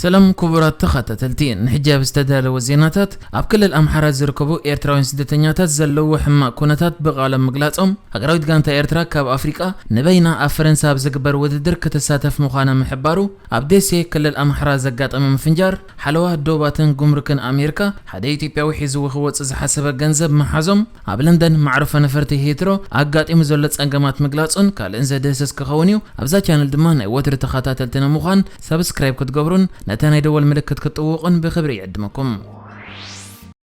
ሰላም ክቡራት ተኸታተልቲ፣ ንሕጂ ኣብ ዝተዳለወ ዜናታት፣ ኣብ ክልል ኣምሓራ ዝርከቡ ኤርትራውያን ስደተኛታት ዘለዎ ሕማቕ ኩነታት ብቓሎም ምግላጾም፣ ሃገራዊት ጋንታ ኤርትራ ካብ ኣፍሪቃ ንበይና ኣብ ፈረንሳ ኣብ ዝግበር ውድድር ክትሳተፍ ምዃና ምሕባሩ፣ ኣብ ደሴ ክልል ኣምሓራ ዘጋጠመ ምፍንጃር ሓለዋ ዶባትን ጉምሩክን ኣሜሪካ ሓደ ኢትዮጵያዊ ሒዝዎ ክወጽእ ዝሓሰበ ገንዘብ ምሓዞም፣ ኣብ ለንደን ማዕረፎ ነፈርቲ ሂትሮ ኣጋጢሙ ዘሎ ጸገማት ምግላጹን ካልእን ዘድህስስ ክኸውን እዩ። ኣብዛ ቻነል ድማ ናይ ወትሪ ተኸታተልቲ ንምዃን ሳብስክራይብ ክትገብሩን ነታ ናይ ደወል ምልክት ክትጥውቑን ብኽብሪ ይዕድመኩም።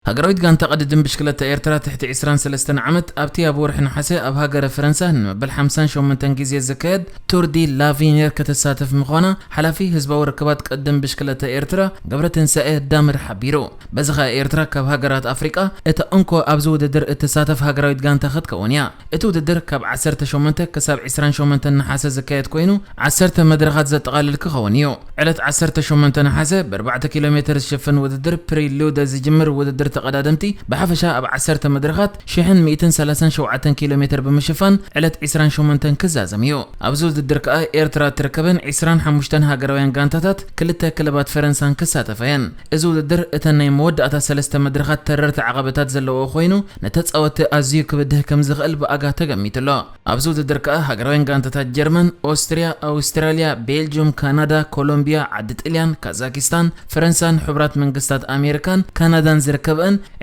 ሃገራዊት ጋንታ ቅድድም ብሽክለታ ኤርትራ ትሕቲ ዕስራን ሰለስተን ዓመት ኣብቲ ኣብ ወርሒ ነሓሰ ኣብ ሃገረ ፈረንሳ ንመበል ሓምሳን ሸሞንተን ግዜ ዝካየድ ቱር ዲ ላቪኒር ክትሳተፍ ምዃና ሓላፊ ህዝባዊ ርክባት ቅድድም ብሽክለታ ኤርትራ ገብረትንሳኤ ዳምር ሓቢሩ። በዚ ኸኣ ኤርትራ ካብ ሃገራት ኣፍሪቃ እታ እንኮ ኣብዚ ውድድር እትሳተፍ ሃገራዊት ጋንታ ክትከውን እያ። እቲ ውድድር ካብ ዓሰርተ ሸሞንተ ክሳብ ዕስራን ሸሞንተን ነሓሰ ዝካየድ ኮይኑ፣ ዓሰርተ መድረኻት ዘጠቓልል ክኸውን እዩ። ዕለት ዓሰርተ ሸሞንተ ነሓሰ ብኣርባዕተ ኪሎ ሜተር ዝሽፍን ውድድር ፕሪሉደ ዝጅምር ውድድር ተቐዳደምቲ ብሓፈሻ ኣብ ዓሰርተ መድረኻት ሽሕን ሚእትን ሰላሳን ሸውዓተን ኪሎ ሜተር ብምሽፋን ዕለት ዕስራን ሸሞንተን ክዛዘም እዩ። ኣብዚ ውድድር ከኣ ኤርትራ እትርከበን ዕስራን ሓሙሽተን ሃገራውያን ጋንታታት ክልተ ክለባት ፈረንሳን ክሳተፋ እየን። እዚ ውድድር እተን ናይ መወዳእታ ሰለስተ መድረኻት ተረርቲ ዓቐበታት ዘለዎ ኮይኑ፣ ንተጻወትቲ ኣዝዩ ክብድህ ከም ዝኽእል ብኣጋ ተገሚቱ ኣሎ። ኣብዚ ውድድር ከኣ ሃገራውያን ጋንታታት ጀርመን፣ ኦስትርያ፣ ኣውስትራልያ፣ ቤልጅዩም፣ ካናዳ፣ ኮሎምብያ፣ ዓዲ ጥልያን፣ ካዛኪስታን፣ ፈረንሳን ሕቡራት መንግስታት ኣሜሪካን ካናዳን ዝርከበአን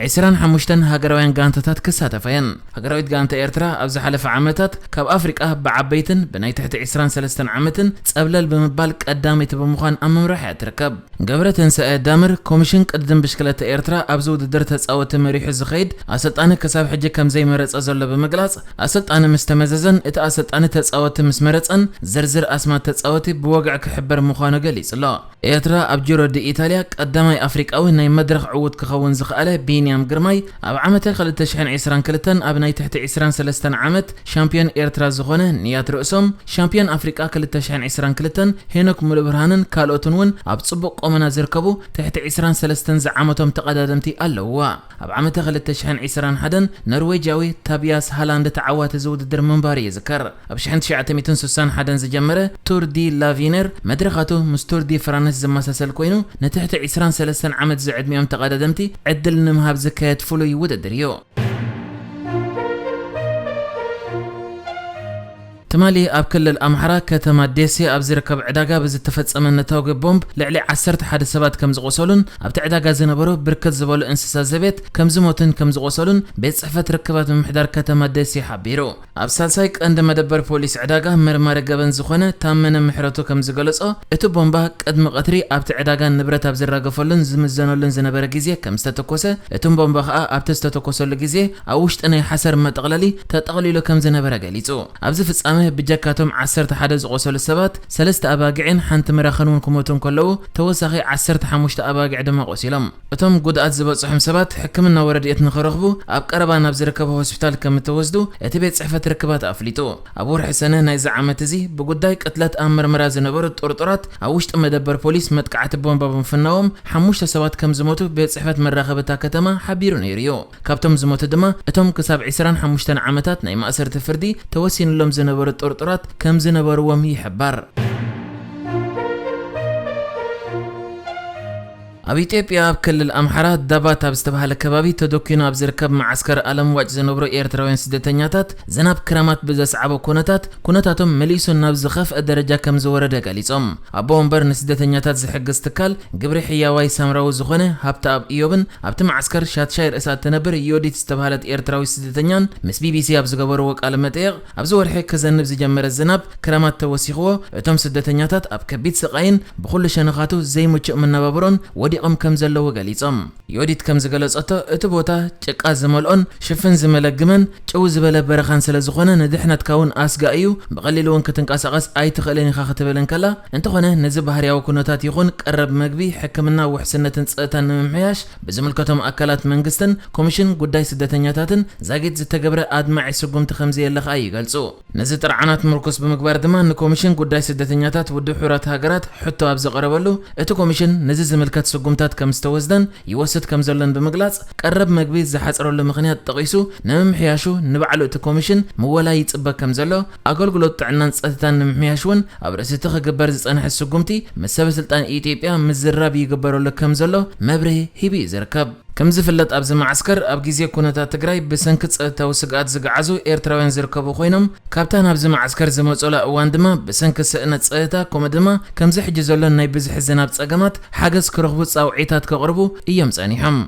ዕስራን ሓሙሽተን ሃገራውያን ጋንታታት ክሳተፋ እየን። ሃገራዊት ጋንታ ኤርትራ ኣብ ዝሓለፈ ዓመታት ካብ ኣፍሪቃ ብዓበይትን ብናይ ትሕቲ ዕስራን ሰለስተን ዓመትን ጸብለል ብምባል ቀዳመይቲ ብምዃን ኣብ ምምራሕ እያ ትርከብ። ገብረትንሳኤ ዳምር፣ ኮሚሽን ቅድድም ብሽክለታ ኤርትራ ኣብዚ ውድድር ተጻወትቲ መሪሑ ዝኸይድ ኣሰልጣኒ ክሳብ ሕጂ ከም ዘይመረጸ ዘሎ ብምግላጽ፣ ኣሰልጣኒ ምስ ተመዘዘን እቲ ኣሰልጣኒ ተጻወትቲ ምስ መረጸን ዝርዝር ኣስማት ተጻወትቲ ብወግዒ ክሕበር ምዃኑ ገሊጹ ኣሎ። ኤርትራ ኣብ ጂሮ ዲ ኢታልያ ቀዳማይ ኣፍሪቃዊ ናይ መድረኽ ዕዉት ክኸውን ዝኸኣለ ቢንያም ግርማይ፣ ኣብ ዓመተ ክልተ ሽሕን ዕስራን ክልተን ኣብ ናይ ትሕቲ ዕስራን ሰለስተን ዓመት ሻምፒዮን ኤርትራ ዝኾነ ንያት ርእሶም፣ ሻምፒዮን ኣፍሪቃ ክልተ ሽሕን ዕስራን ክልተን ሄኖክ ሙሉብርሃንን ካልኦትን እውን ኣብ ጽቡቕ ቆመና ዝርከቡ ትሕቲ ዕስራን ሰለስተን ዝዓመቶም ተቐዳደምቲ ኣለውዋ። ኣብ ዓመተ ክልተ ሽሕን ዕስራን ሓደን ኖርዌጃዊ ታቢያስ ሃላንድ ተዓዋቲ እዚ ውድድር ምንባሩ ይዝከር። ኣብ ሽሕን ትሽዓተ ሚእትን ስሳን ሓደን ዝጀመረ ቱር ዲ ላቪነር መድረኻቱ ምስ ቱር ዲ ፍራንስ ዝመሳሰል ኮይኑ፣ ንትሕቲ ዕስራን ሰለስተን ዓመት ዝዕድሚኦም ተቐዳደምቲ ዕድል ንምሃብ ዝካየድ ፍሉይ ውድድር እዩ። ትማሊ ኣብ ክልል ኣምሓራ ከተማ ደሴ ኣብ ዝርከብ ዕዳጋ ብዝተፈጸመ ነታጒ ቦምብ ልዕሊ ዓሰርተ ሓደ ሰባት ከም ዝቖሰሉን ኣብቲ ዕዳጋ ዝነበሩ ብርክት ዝበሉ እንስሳ ዘቤት ከም ዝሞቱን ከም ዝቖሰሉን ቤት ጽሕፈት ርክባት ምምሕዳር ከተማ ደሴ ሓቢሩ። ኣብ ሳልሳይ ቀንዲ መደበር ፖሊስ ዕዳጋ መርማሪ ገበን ዝኾነ ታመነ ምሕረቱ ከም ዝገለጾ፣ እቲ ቦምባ ቅድሚ ቀትሪ ኣብቲ ዕዳጋ ንብረት ኣብ ዝራገፈሉን ዝምዘነሉን ዝነበረ ግዜ ከም ዝተተኮሰ፣ እቶም ቦምባ ከኣ ኣብቲ ዝተተኮሰሉ ግዜ ኣብ ውሽጢ ናይ ሓሰር መጠቕለሊ ተጠቕሊሉ ከም ዝነበረ ገሊጹ። ኣብዚ ፍጻመ ብጀካቶም ዓሰርተ ሓደ ዝቖሰሉ ሰባት፣ ሰለስተ ኣባጊዕን ሓንቲ ምራኽን እውን ክሞቱ እንከለዉ፣ ተወሳኺ ዓሰርተ ሓሙሽተ ኣባጊዕ ድማ ቆሲሎም። እቶም ጉድኣት ዝበጽሖም ሰባት ሕክምናዊ ረድኤት ንኽረኽቡ ኣብ ቀረባ ናብ ዝርከቡ ሆስፒታል ከም እተወስዱ እቲ ቤት ጽሕፈት ርክባት ኣፍሊጡ። ኣብ ወርሒ ሰነ ናይዚ ዓመት እዚ ብጉዳይ ቅትለት ኣብ መርመራ ዝነበሩ ጥርጡራት ኣብ ውሽጢ መደበር ፖሊስ መጥቃዕቲ ቦምባ ብምፍናዎም ሓሙሽተ ሰባት ከም ዝሞቱ ቤት ጽሕፈት መራኸቢ እታ ከተማ ሓቢሩ ነይሩ እዩ። ካብቶም ዝሞቱ ድማ እቶም ክሳብ ዕስራን ሓሙሽተን ዓመታት ናይ ማእሰርቲ ፍርዲ ተወሲኑሎም ዝነበሩ ጥርጡራት ከም ዝነበርዎም ይሕበር። ኣብ ኢትዮጵያ ኣብ ክልል ኣምሓራ ዳባት ኣብ ዝተባህለ ከባቢ ተደኪኑ ኣብ ዝርከብ መዓስከር ኣለምዋጭ ዝነብሩ ኤርትራውያን ስደተኛታት ዝናብ ክረማት ብዘስዓቦ ኩነታት፣ ኩነታቶም መሊሱ ናብ ዝኸፍአ ደረጃ ከም ዝወረደ ገሊጾም። ኣቦ ወንበር ንስደተኛታት ዝሕግዝ ትካል ግብሪ ሕያዋይ ሳምራዊ ዝኾነ ሃብተኣብ ኢዮብን ኣብቲ መዓስከር ሻትሻይ ርእሳ እትነብር ዮዲት ዝተባህለት ኤርትራዊት ስደተኛን ምስ ቢቢሲ ኣብ ዝገበርዎ ቃለ መጠይቕ፣ ኣብዚ ወርሒ ክዘንብ ዝጀመረ ዝናብ ክረማት ተወሲኽዎ፣ እቶም ስደተኛታት ኣብ ከቢድ ስቓይን ብኹሉ ሸነኻቱ ዘይምቹእ መነባብሮን ወዲቖም ከም ዘለዉ ገሊጾም። ዮዲት ከም ዝገለጸቶ፣ እቲ ቦታ ጭቃ ዝመልኦን ሽፍን ዝመለግመን ጭው ዝበለ በረኻን ስለ ዝኾነ፣ ንድሕነትካ እውን ኣስጋኢ እዩ፣ ብቐሊሉ እውን ክትንቀሳቐስ ኣይትኽእልን ኢኻ ክትብል እንከላ፣ እንተኾነ ነዚ ባህርያዊ ኩነታት ይኹን ቀረብ መግቢ፣ ሕክምና፣ ውሕስነትን ጸጥታን ንምምሕያሽ ብዝምልከቶም ኣካላት መንግስትን ኮሚሽን ጉዳይ ስደተኛታትን ዛጊት ዝተገብረ ኣድማዒ ስጉምቲ ከም ዘየለ ከኣ ይገልጹ። ነዚ ጥርዓናት ምርኩስ ብምግባር ድማ ንኮሚሽን ጉዳይ ስደተኛታት ውድብ ሕቡራት ሃገራት ሕቶ ኣብ ዘቐረበሉ፣ እቲ ኮሚሽን ነዚ ዝምልከት ስጉምቲ ስጉምታት ከም ዝተወስደን ይወስድ ከም ዘሎን ብምግላጽ፣ ቀረብ መግቢ ዝሓጽረሉ ምኽንያት ጠቒሱ፣ ንምምሕያሹ ንባዕሉ እቲ ኮሚሽን ምወላ ይጽበ ከም ዘሎ፣ ኣገልግሎት ጥዕናን ጸጥታን ንምምሕያሽ እውን ኣብ ርእሲ እቲ ክግበር ዝጸንሐ ስጉምቲ ምስ ሰበ ስልጣን ኢትዮጵያ ምዝራብ ይግበረሉ ከም ዘሎ መብርሂ ሂቡ እዩ ዝርከብ። ከም ዝፍለጥ፣ ኣብዚ መዓስከር ኣብ ግዜ ኩነታት ትግራይ ብሰንኪ ጸጥታዊ ስግኣት ዝገዓዙ ኤርትራውያን ዝርከቡ ኮይኖም፣ ካብታ ናብዚ መዓስከር ዝመጹላ እዋን ድማ ብሰንኪ ስእነት ጸጥታ፣ ከምኡ ድማ ከምዚ ሕጂ ዘሎ ናይ ብዝሒ ዝናብ ጸገማት ሓገዝ ክረኽቡ ጻውዒታት ከቕርቡ እዮም ጸኒሖም።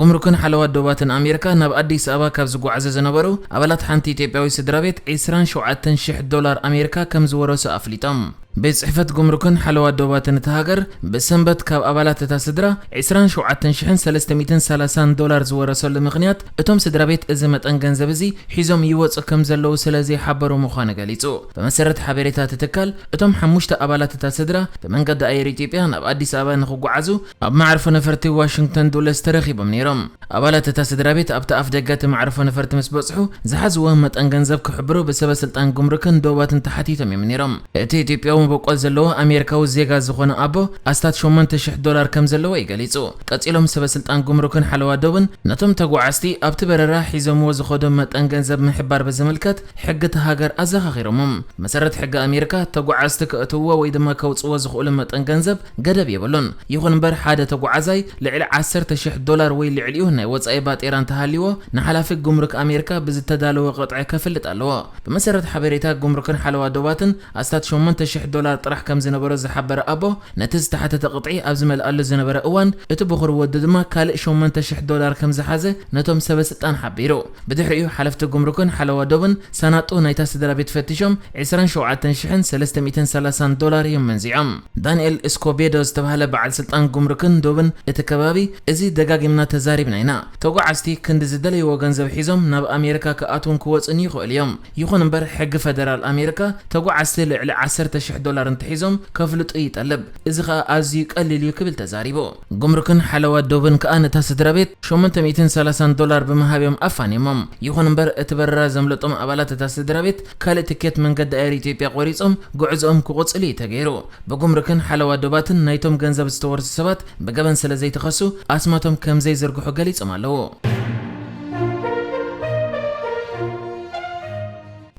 ጉምሩክን ሓለዋ ዶባትን ኣሜሪካ ናብ ኣዲስ ኣበባ ካብ ዝጓዓዙ ዝነበሩ ኣባላት ሓንቲ ኢትዮጵያዊ ስድራ ቤት ዕስራን ሸውዓተን ሽሕ ዶላር ኣሜሪካ ከም ዝወረሱ ኣፍሊጦም። ቤት ጽሕፈት ጉምሩክን ሓለዋ ዶባትን እታ ሃገር ብሰንበት ካብ ኣባላት እታ ስድራ ዕስራን ሸውዓተን ሽሕን ሰለስተ ሚእትን ሰላሳን ዶላር ዝወረሰሉ ምኽንያት፣ እቶም ስድራ ቤት እዚ መጠን ገንዘብ እዚ ሒዞም ይወጹ ከም ዘለዉ ስለ ዘይሓበሩ ምዃኑ ገሊጹ። ብመሰረት ሓበሬታ እቲ ትካል፣ እቶም ሓሙሽተ ኣባላት እታ ስድራ ብመንገዲ ኣየር ኢትዮጵያ ናብ ኣዲስ ኣበባ ንኽጓዓዙ ኣብ መዓርፎ ነፈርቲ ዋሽንግተን ዱለስ ተረኺቦም ነይሮም። ኣባላት እታ ስድራ ቤት ኣብቲ ኣፍ ደገ እቲ መዕርፎ ነፈርቲ ምስ በጽሑ፣ ዝሓዝዎ መጠን ገንዘብ ክሕብሩ ብሰበ ስልጣን ጉምሩክን ዶባትን ተሓቲቶም እዮም ነይሮም። እቲ ኢትዮጵያዊ መበቆል ዘለዎ ኣሜሪካዊ ዜጋ ዝኾነ ኣቦ፣ ኣስታት ሸሞንተ ሽሕ ዶላር ከም ዘለዎ እዩ ገሊጹ። ቀጺሎም ሰበ ስልጣን ጉምሩክን ሓለዋ ዶብን ነቶም ተጓዓዝቲ ኣብቲ በረራ ሒዞምዎ ዝኸዱ መጠን ገንዘብ ምሕባር ብዝምልከት ሕጊ እታ ሃገር ኣዘኻኺሮሞም። መሰረት ሕጊ ኣሜሪካ፣ ተጓዓዝቲ ከእትውዎ ወይ ድማ ከውጽዎ ዝኽእሉ መጠን ገንዘብ ገደብ የብሉን። ይኹን እምበር፣ ሓደ ተጓዓዛይ ልዕሊ ዓሰርተ ሽሕ ዶላር ወይ ልዕሊኡ ናይ ወጻኢ ባጤራ እንተሃልይዎ፣ ንሓላፊ ጉምሩክ ኣሜሪካ ብዝተዳለወ ቅጥዒ ከፍልጥ ኣለዎ። ብመሰረት ሓበሬታ ጉምሩክን ሓለዋ ዶባትን፣ ኣስታት ሸሞንተ ሽሕ ዶላር ጥራሕ ከም ዝነበሮ ዝሓበረ ኣቦ፣ ነቲ ዝተሓተተ ቅጥዒ ኣብ ዝመልኣሉ ዝነበረ እዋን፣ እቲ በኹሪ ወዱ ድማ ካልእ ሸሞንተ ሽሕ ዶላር ከም ዝሓዘ ነቶም ሰበ ስልጣን ሓቢሩ። ብድሕሪኡ፣ ሓለፍቲ ጉምሩክን ሓለዋ ዶብን ሳናጡ ናይታ ስድራ ቤት ፈቲሾም፣ ዕስራን ሸውዓተን ሽሕን ሰለስተ ሚእትን ሰላሳን ዶላር እዮም መንዚዖም። ዳንኤል እስኮቤዶ ዝተባህለ በዓል ስልጣን ጉምሩክን ዶብን እቲ ከባቢ፣ "እዚ ደጋጊምና ተዛሪብና ኢና። ተጓዓዝቲ ክንዲ ዝደለይዎ ገንዘብ ሒዞም ናብ ኣሜሪካ ክኣትዉን ክወጹን ይኽእሉ እዮም። ይኹን እምበር፣ ሕጊ ፈደራል ኣሜሪካ፣ ተጓዓዝቲ ልዕሊ ዓሰርተ ሽሕ ዶላር እንተሒዞም ከፍልጡ ይጠልብ። እዚ ኸኣ ኣዝዩ ቀሊል እዩ" ክብል ተዛሪቡ። ጉምሩክን ሓለዋ ዶብን ከኣ ነታ ስድራ ቤት ሸሞንተ ሚእትን ሰላሳን ዶላር ብምሃብ እዮም ኣፋንዮሞም። ይኹን እምበር፣ እቲ በረራ ዘምለጦም ኣባላት እታ ስድራ ቤት፣ ካልእ ትኬት መንገዲ ኣየር ኢትዮጵያ ቆሪጾም፣ ጉዕዞኦም ክቕጽሉ እዩ ተገይሩ። ብጉምሩክን ሓለዋ ዶባትን ናይቶም ገንዘብ ዝተወርሱ ሰባት ብገበን ስለ ዘይተኸሱ፣ ኣስማቶም ከም ዘይዝርግሑ ገሊጾም ኣለዉ።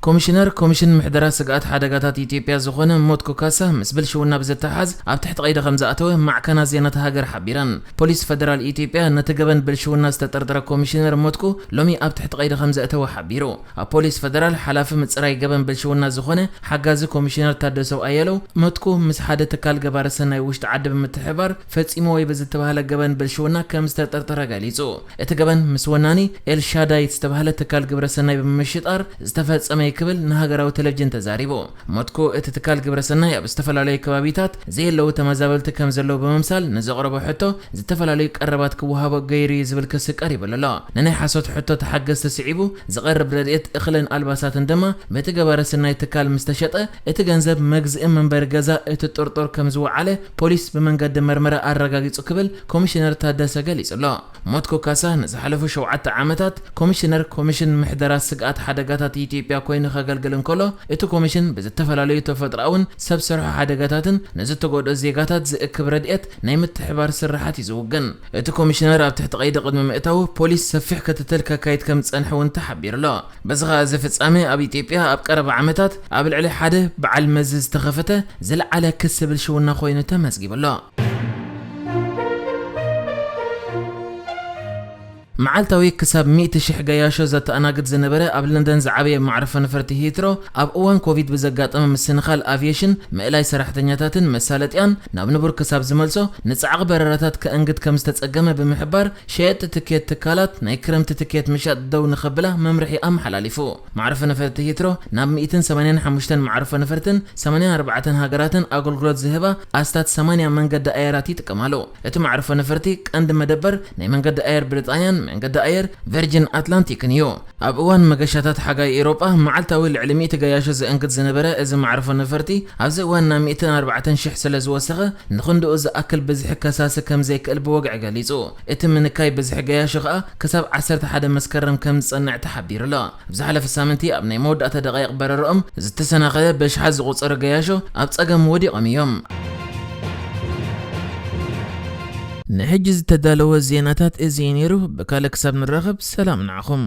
ኮሚሽነር ኮሚሽን ምሕደራ ስግኣት ሓደጋታት ኢትዮጵያ ዝኾነ ሞትኩ ካሳ፣ ምስ ብልሽውና ብዝተሓዝ ኣብ ትሕቲ ቀይዲ ከም ዝኣተወ ማዕከናት ዜና እታ ሃገር ሓቢረን። ፖሊስ ፈደራል ኢትዮጵያ፣ ነቲ ገበን ብልሽውና ዝተጠርጠረ ኮሚሽነር ሞትኩ ሎሚ ኣብ ትሕቲ ቀይዲ ከም ዘእተወ ሓቢሩ። ኣብ ፖሊስ ፈደራል፣ ሓላፊ ምጽራይ ገበን ብልሽውና ዝኾነ ሓጋዚ ኮሚሽነር ታደሰው ኣየለው፣ ሞትኩ ምስ ሓደ ትካል ገባሪ ሰናይ ውሽጢ ዓዲ ብምትሕብባር ፈጺሙ ወይ ብዝተባህለ ገበን ብልሽውና ከም ዝተጠርጠረ ገሊጹ። እቲ ገበን ምስ ወናኒ ኤልሻዳይ ዝተባህለ ትካል ግብረ ሰናይ ብምሽጣር ዝተፈጸመ እዩ ክብል ንሃገራዊ ቴሌቪዥን ተዛሪቡ። ሞትኩ፣ እቲ ትካል ግብረ ሰናይ ኣብ ዝተፈላለዩ ከባቢታት ዘየለዉ ተመዛበልቲ ከም ዘለዉ ብምምሳል ንዘቕረቦ ሕቶ፣ ዝተፈላለዩ ቀረባት ክወሃቦ ገይሩ እዩ ዝብል ክሲ ቀሪብሉ ኣሎ። ንናይ ሓሶት ሕቶ ተሓገዝቲ ስዒቡ ዝቐርብ ረድኤት እኽልን ኣልባሳትን ድማ በቲ ገባሪ ሰናይ ትካል ምስ ተሸጠ፣ እቲ ገንዘብ መግዝእን መንበሪ ገዛ እቲ ጥርጡር ከም ዝወዓለ ፖሊስ ብመንገዲ መርመራ ኣረጋጊጹ ክብል ኮሚሽነር ታደሰ ገሊጹ ኣሎ። ሞትኮ ካሳ ንዝሓለፉ ሸውዓተ ዓመታት ኮሚሽነር ኮሚሽን ምሕደራ ስግኣት ሓደጋታት ኢትዮጵያ ኮይኑ ከገልግል እንከሎ፣ እቲ ኮሚሽን ብዝተፈላለዩ ተፈጥሮኣውን ሰብ ሰርሖ ሓደጋታትን ንዝተጎድኡ ዜጋታት ዝእክብ ረድኤት ናይ ምትሕባር ስራሓት እዩ ዝውግን። እቲ ኮሚሽነር ኣብ ትሕቲ ቀይዲ ቅድሚ ምእታዉ ፖሊስ ሰፊሕ ክትትል ከካይድ ከም ዝጸንሐ እውን ተሓቢሩ ኣሎ። በዚ ኸኣ እዚ ፍጻሜ ኣብ ኢትዮጵያ ኣብ ቀረባ ዓመታት ኣብ ልዕሊ ሓደ በዓል መዚ ዝተኸፈተ ዝለዓለ ክሲ ብልሽውና ኮይኑ ተመዝጊቡ ኣሎ። መዓልታዊ ክሳብ ሚእቲ ሽሕ ገያሾ ዘተኣናግድ ዝነበረ ኣብ ለንደን ዝዓበየ መዕርፎ ነፈርቲ ሂትሮ፣ ኣብ እዋን ኮቪድ ብዘጋጠመ ምስንኻል ኣቪየሽን ምእላይ ሰራሕተኛታትን መሳለጥያን ናብ ንቡር ክሳብ ዝመልሶ ንጻዕቒ በረራታት ከእንግድ ከም ዝተጸገመ ብምሕባር፣ ሸየጥቲ ትኬት ትካላት ናይ ክረምቲ ትኬት ምሻጥ ደው ንኸብላ መምርሒ ኣመሓላሊፉ። መዕርፎ ነፈርቲ ሂትሮ ናብ ሚእትን ሰማንያን ሓሙሽተን መዕርፎ ነፈርትን ሰማንያን ኣርባዕተን ሃገራትን ኣገልግሎት ዝህባ ኣስታት ሰማንያ መንገዲ ኣየራት ይጥቀማሉ። እቲ መዕርፎ ነፈርቲ ቀንዲ መደበር ናይ መንገዲ ኣየር ብሪጣንያን መንገዲ ኣየር ቨርጅን ኣትላንቲክን እዩ። ኣብ እዋን መገሻታት ሓጋይ ኤውሮጳ መዓልታዊ ልዕሊ ሚእቲ ገያሾ ዘእንግድ ዝነበረ እዚ መዕርፎ ነፈርቲ፣ ኣብዚ እዋን ናብ ሚእትን ኣርባዕተን ሽሕ ስለ ዝወሰኸ፣ ንኽንድኡ ዝኣክል ብዝሒ ከሳሲ ከም ዘይክእል ብወግዒ ገሊጹ። እቲ ምንካይ ብዝሒ ገያሾ ከኣ ክሳብ ዓሰርተ ሓደ መስከረም ከም ዝጸንዕ ተሓቢሩ ኣሎ። ኣብ ዝሓለፈ ሳምንቲ ኣብ ናይ መወዳእታ ደቃይቕ በረርኦም ዝተሰናኸለ በሽሓት ዝቑጸሩ ገያሾ ኣብ ጸገም ወዲቖም እዮም። ንሕጂ ዝተዳለወ ዜናታት እዚ እዩ ነይሩ። ብካልእ ክሳብ ንራኸብ ሰላም ንዓኹም።